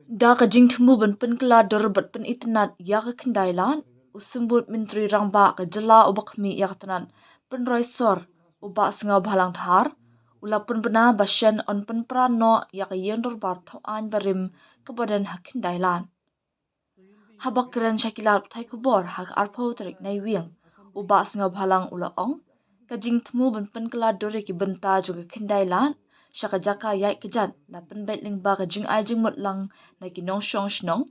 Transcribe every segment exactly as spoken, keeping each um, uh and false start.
Da ka jingthmu ban pynkylla dur bad pynitynnad ïa ka khyndai lad, u Symbud Myntri Rangbah ka jylla uba khmih ïa ka tnat pynroi sor, u Bah Sniawbhalang Dhar, u la pynbna ba shen yn pynpra noh ïa ka ïing dorbar thaw aiñ barim kaba don ha khyndai lad. Haba kren sha ki lad pathai khubor ha ka arphew tarik Naiwieng, u Bah Sniawbhalang u la ong, ka jingthmu ban pynkylla dur ïa ki bynta jong ka khyndai lad sha ka jaka ïaid kjat la pynbeit lyngba ka jingai jingmut lang na ki nongshong shnong,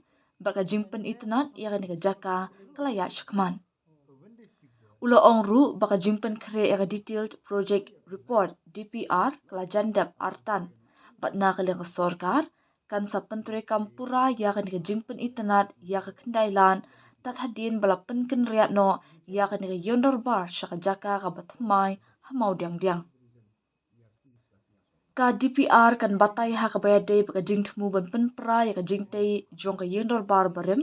bad ka jingpynitynnad ïa kane ka jaka ka la ïaid shakhmat. U la ong ruh ba ka jingpynkhreh ïa ka Detailed Project Report, D P R, ka la jan dep artat, bad na ka liang ka sorkar kan sa pyntreikam pura ïa kane ka jingpynitynnad ïa ka khyndai lad tad hadien ba la pynkynriah noh ïa kane ka ïing dorbar sha ka jaka kaba thymmai ha Mawdiangdiang. Ka D P R kan batai ha kaba ïadei bad ka jingthmu ban pynpra ïa ka jingtei jong ka ïing dorbar barim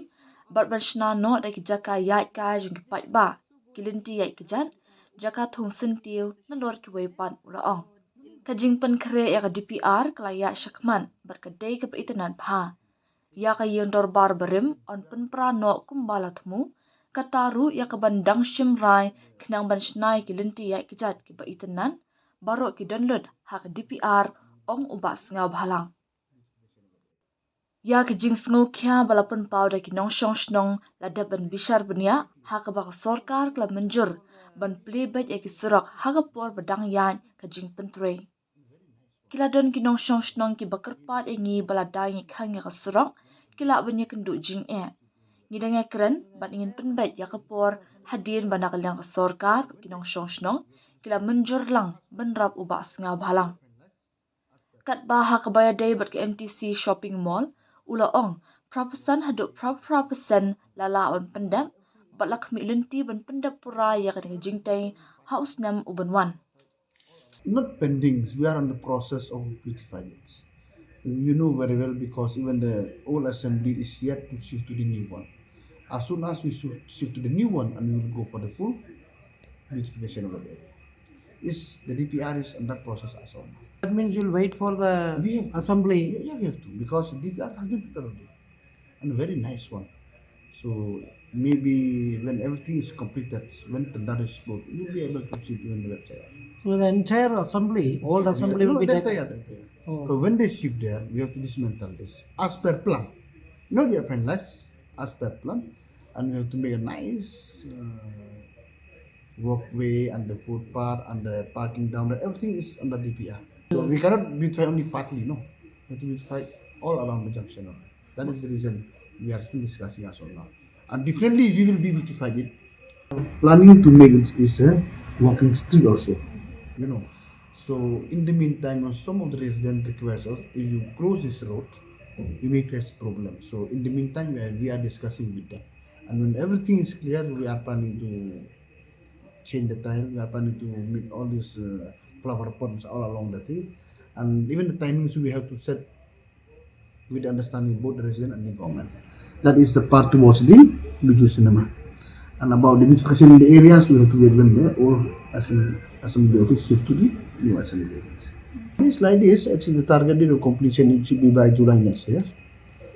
bad ban shna noh da ki jaka ïaid kai jong ki paidbah, ki lynti ïaid kjat, jaka thung syntiew, nalor kiwei pat, u la ong. Ka jingpynkhreh ïa ka D P R ka la ïaid shakhmat bad ka dei kaba itynnad bha. Ïa ka ïing dorbar barim yn pynpra noh kumba la thmu, kata ruh ïa kaban dang shim rai khnang ban shna ïa ki lynti ïaid kjat kiba itynnad, baroh ki don lut ha ka D P R, ong u Bah Sniawbhalang. Ïa ka jingsngewkhia ba la pynpaw da ki nongshong shnong la dep ban bishar bniah ha kaba ka sorkar ka la mynjur ban plie beit ïa ki surok ha ka por ba dang ïaid ka jingpyntrei. Ki la don ki nongshong shnong kiba kyrpad ïa ngi ba lada ngi khang ïa ka surok, ki lah ban ïakynduh jingeh. Ngi dang ïakren bad ngin pynbeit ïa ka por hadien ba na ka liang ka sorkar, ki nongshong shnong ki la mynjur lang, bynrap u Bah Sniawbhalang. Katba ha kaba ïadei bad ka M T C Shopping Mall, u la ong, phra percent haduh phra phra percent la lah ban pyndep, bad la khmih lynti ban pyndep pura ïa kane ka jingtei ha u snem u ban wan. Not pending, we are on the process of beautifying it. You know very well, because even the old assembly is yet to shift to the new one. As soon as we shift, shift to the new one, and we will go for the full beautification of the area. Is the D P R is under process as of now. That means you'll wait for the We have to. Assembly. Yeah, yeah, we have to, because the D P R has been prepared already, and a very nice one. So maybe when everything is completed, when the dust is closed, you'll be able to see it even the website also. So the entire assembly, old Yeah, assembly yeah. will No, be the taken. Entire, the entire. Oh. So when they shift there, we have to dismantle this as per plan. Not yet finalized, as per plan. And we have to make a nice uh, walkway and the footpath and the parking down there. Everything is under D P R. So we cannot beautify only partly, no. We have to beautify all around the junction. That is the reason we are still discussing as of now. And definitely we will be beautifying it. Planning to make it is a walking street also. You know. So in the meantime, some of the residents request us, if you close this road, you may face problem. So in the meantime, we are, we are discussing with them. And when everything is clear, we are planning to change the tile. We are planning to make all these uh, flower pots all along the thing. And even the timings we have to set with the understanding both the resident and the government. That is the part towards the Bijou Cinema. And about the beautification in the areas, we have to wait when the old assembly, assembly office shift to the new assembly office. It's like this, actually the target date of completion, it should be by July next year.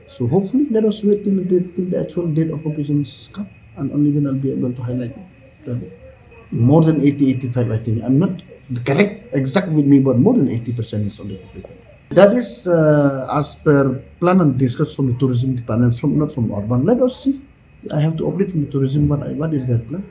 So hopefully let us wait till the, till the actual date of completion is come, and only then I'll be able to highlight the more than eighty, eighty-five, I think. I'm not correct exact with me, but more than eighty percent is already completed. That is uh, as per plan and discussed from the tourism department, from not from urban. Let us see. I have to update from the tourism what, what is their plan.